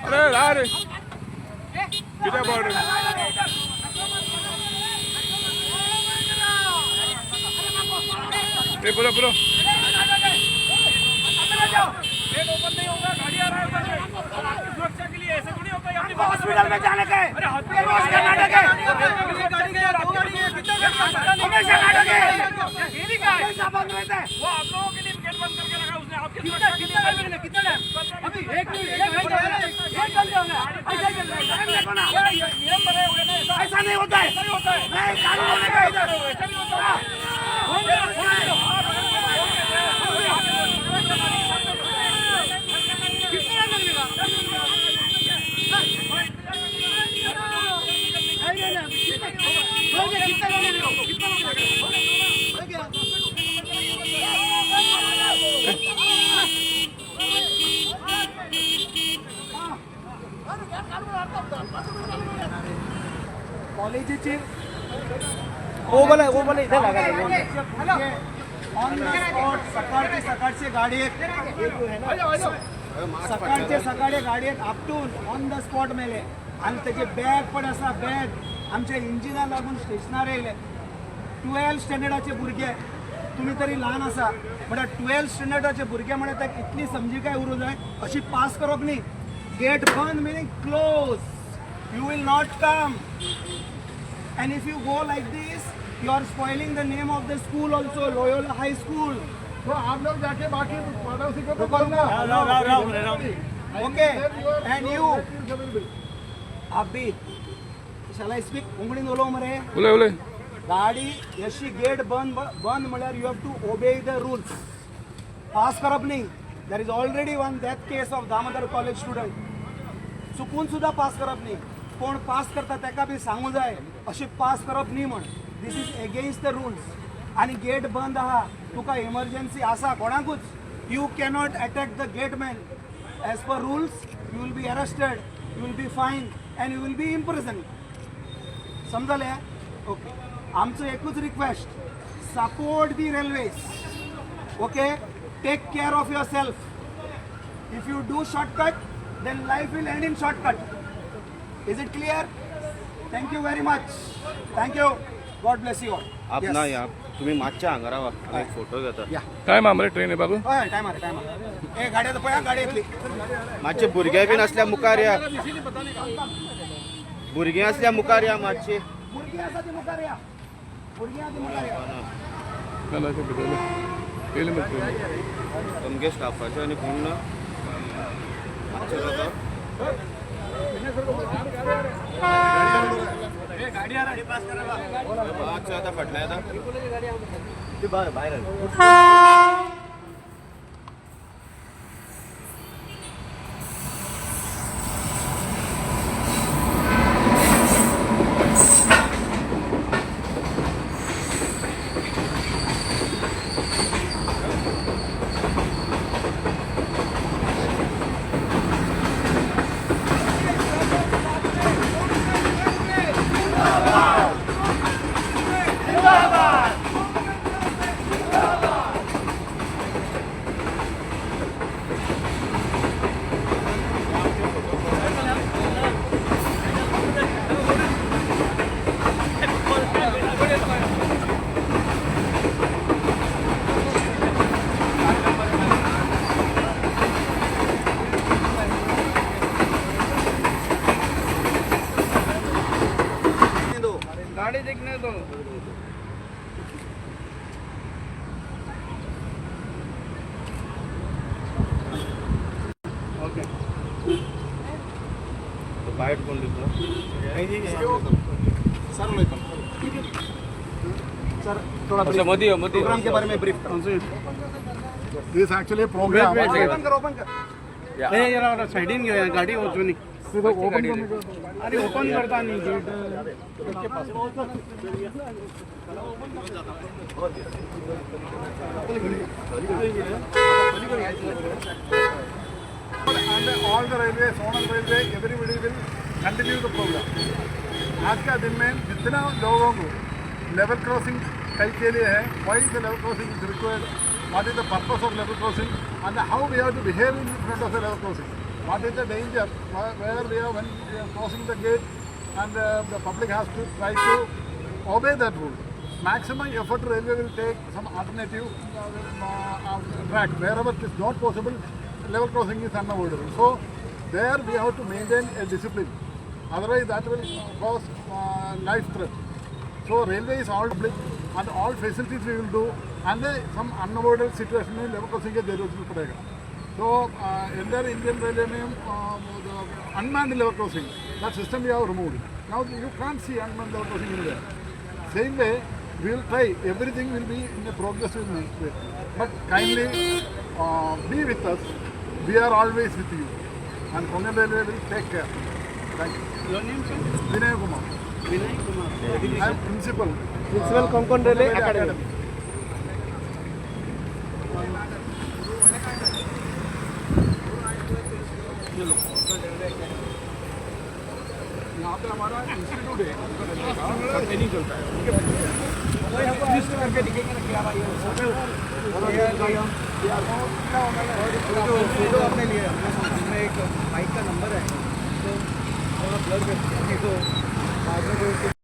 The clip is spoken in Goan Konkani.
अरे अरे किती बॉर्डर. ए पुरो पुरो. गेट ओपन नहीं होगा, गाड़ी आ रहा है उधर से। आपकी सुरक्षा के लिए ऐसे थोड़ी होता है। आपने हॉस्पिटल में जाने का है। अरे हॉस्पिटल रोज का नाटक है। गाड़ी गया, दो गाड़ी गया, कितना गाड़ी गया? हमेशा नाटक है। ये क्या है? हमेशा बंद रहता है। वो आप लोगों के लिए गेट बंद करके रखा उसने, आपकी सुरक्षा के लिए। कितना कितना अभी एक मिनट, एक घंटे एक घंटे हो गया, ऐसा ही चल रहा है। टाइम देखो ना। ये नियम बनाए हुए ना, ऐसा ऐसा नहीं होता है। नहीं होता है। नहीं, कानून होने का इधर। ऐसा नहीं होता है। हो गया, कितना लोग कितना लोग हो गया। कॉलेजीची ओ बोला इथे लागा. ऑन the spot सकाळचे सकाळचे गाडयेक, सकाळचे सकाळी गाडयेक आपटून ऑन the spot मेले आनी तेजे बॅग पण आसा. बॅग आमच्या इंजिना लागून स्टेशनार येयले. 12th स्टँडर्डाचे भुरगे, तुमी तरी ल्हान आसा, म्हळ्यार 12th स्टँडर्डाचे भुरगे म्हळ्यार ताका इतली समजिकाय उरूं जाय. अशी पास करप न्ही. गेट बंद meaning close, you will not come. And if you go like this, you are spoiling the name of the school also, Loyola High School. तो आप लोग जाके बाकी पड़ोसी को तो रुको. बोलना. Okay, and you, आप भी, shall I speak? कोंकणीन उलोवं मरे. उलय उलय. गाडी अशी गेट बंद बंद म्हळ्यार you have to obey the rules. Pass करप न्ही. There is already one death case of Damodar College student. चुकून सुद्दां पास करप न्ही. कोण पास करता ताका बी सांगू जाय, अशें पास करप न्ही म्हण. This is against the rules. आनी गेट बंद आहा, तुका इमर्जन्सी आसा कोणाकूच, you cannot attack the gate man. As per rules you will be arrested, you will be fine and you will be imprison. समजले? ओके. आमचो एकूच request, support the railways. Okay, take care of yourself. If you do shortcut, then life will end in shortcut. Is it clear? Thank you very much. Thank you. God bless you all. आप ना या तुम्ही मातशा हांगा रावा, हांगा एक फोटो घेता. या. टायम आहा मरे ट्रेन येवपाक. हय, टायमार टायमार. ए गाडी आतां पळया, गाडी येतली. मातशे भुरगे बीन असल्या मुखार या, भुरगीं असल्या मुखार या मातशी. भुरगीं आसा ती मुखार या, भुरगीं आसा ती मुखार या. ना ना, भितर येयली मरे ट्रेन. तुमगे स्टाफाचे आनी कोण ना मातशें जाता. मातशें आतां फाटल्यान येता. Okay. बाहेर कोण दिसतो? सर सर थोड़ा अच्छा, मध्ये ये, मध्ये ये. प्रोग्राम के बारे में ब्रीफ करो. This actually programme open कर, ओपन कर. सायडीन घेवया, गाडी वचून. अरे ओपन करता न्ही get. And all the railway, zonal railway, everybody will continue the program. आज का दिन में जितना लोगों को लेवल क्रॉसिंग कल के लिए है, why the level crossing is required, what is the purpose of level crossing and how we have to behave in front of the level crossing, what is the danger where we are when we are crossing the gate, and the public has to try to obey that rule. Maximum effort railway will take some alternative track. Wherever it is not possible, level crossing is unavoidable. So there we have to maintain a discipline. Otherwise that will cause life threat. So railway is all public and all facilities we will do, and some unavoidable situation में level crossing के जरूरत भी पड़ेगा. So entire Indian Railway में the unmanned level crossing, that system we have removed. Now you can't see unmanned level crossing anywhere. Same way, we will try, everything will be in a progressive way. But kindly be with us. We are always with you. And Konkan Railway will take care. Thank you. Your name, sir? Vinay Kumar. Vinay Kumar. I am principal. Principal, Konkan Railway Academy. यहाँ पे हमारा इंस्टीट्यूट है ट्रेनिंग चलता है. लिस्ट करके दिखेंगे ना क्या भाई. फोटो आपने लिया, इसमें एक बाइक का नंबर है, तो थोड़ा ब्लर कर, तो बाद में कोई